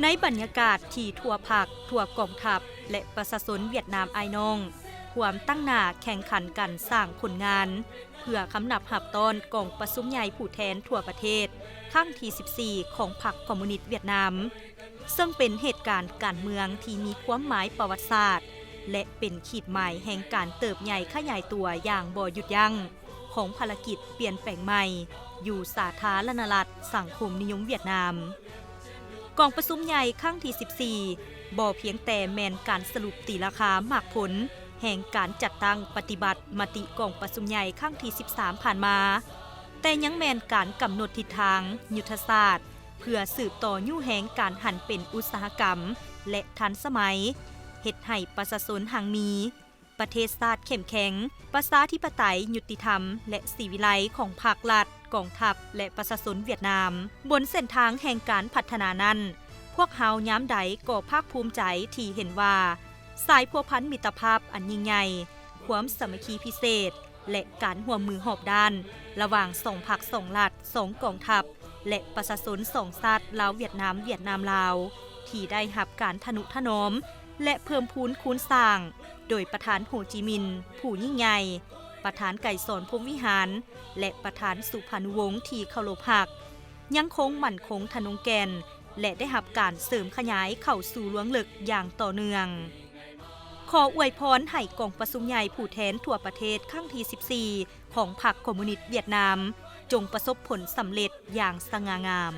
ໃນບັນຍາກາດທີ່ທົ່ວພັກ, ທົ່ວກອງທັບ ແລະ ປະຊາຊົນຫວຽດນາມອ້າຍນ້ອງ ພວມຕັ້ງໜ້າແຂ່ງຂັນກັນສ້າງຜົນງານ ເພື່ອຄຳນັບຮັບຕ້ອນກອງປະຊຸມໃຫຍ່ຜູ້ແທນທົ່ວປະເທດຄັ້ງທີສິບສີ່ ຂອງພັກຄອມມູນິດຫວຽດນາມ, ເຊິ່ງເປັນເຫດການການເມືອງທີ່ມີຄວາມໝາຍປະຫວັດສາດ ແລະ ເປັນຂີດໝາຍແຫ່ງການເຕີບໃຫຍ່ຂະຫຍາຍຕົວຢ່າງບໍ່ຢຸດຢັ້ງຂອງພາລະກິດປ່ຽນແປງໃໝ່ຢູ່ສາທາລະນະລັດສັງຄົມນິຍົມຫວຽດນາມ. ກອງປະຊຸມໃຫຍ່ຄັ້ງທີສິບສີ່ ບໍ່ພຽງແຕ່ແມ່ນການສະຫຼຸບຕີລາຄາໝາກຜົນແຫ່ງການຈັດຕັ້ງປະຕິບັດມະຕິກອງປະຊຸມໃຫຍ່ຄັ້ງທີສິບສາມຜ່ານມາ, ແຕ່ຍັງແມ່ນການກຳນົດທິດທາງຍຸດທະສາດ ເພື່ອສືບຕໍ່ຍູ້ແຮງການຫັນເປັນອຸດສາຫະກຳ ແລະ ທັນສະໄໝ, ເຮັດໃຫ້ປະຊາຊົນຮັ່ງມີ, ປະເທດຊາດເຂັ້ມແຂງ, ປະຊາທິປະໄຕຍຸຕິທຳ ແລະ ສີວິໄລຂອງພັກລັດ, ກອງທັບ ແລະ ປະຊາຊົນຫວຽດນາມ. ບົນເສັ້ນທາງແຫ່ງການພັດທະນານັ້ນ, ພວກເຮົາຍາມໃດກໍພາກພູມໃຈທີ່ເຫັນວ່າ ສາຍພົວພັນມິດຕະພາບອັນຍິ່ງໃຫຍ່, ຄວາມສາມັກຄີພິເສດ ແລະ ການຮ່ວມມືຮອບດ້ານ ລະຫວ່າງສອງພັກ, ສອງລັດ, ສອງກອງທັບ ແລະ ປະຊາຊົນສອງຊາດລາວ-ຫວຽດນາມ, ຫວຽດນາມ-ລາວ ທີ່ໄດ້ຮັບການທະນຸຖະໜອມ ແລະ ເພີ່ມພູນຄູນສ້າງ ໂດຍປະທານໂຮຈິມິນ ຜູ້ຍິ່ງໃຫຍ່, ປະທານໄກສອນ ພົມວິຫານ ແລະ ປະທານສຸພານຸວົງທີ່ເຄົາລົບຮັກ ຍັງຄົງໝັ້ນຄົງທະນົງແກ່ນ ແລະ ໄດ້ຮັບການເສີມຂະຫຍາຍເຂົ້າສູ່ລວງເລິກຢ່າງຕໍ່ເນື່ອງ. ຂໍອວຍພອນໃຫ້ກອງປະຊຸມໃຫຍ່ຜູ້ແທນທົ່ວປະເທດຄັ້ງທີສິບສີ່ ຂອງພັກຄອມມູນິດຫວຽດນາມ ຈົ່ງປະສົບຜົນສຳເລັດຢ່າງສະຫງ່າງາມ.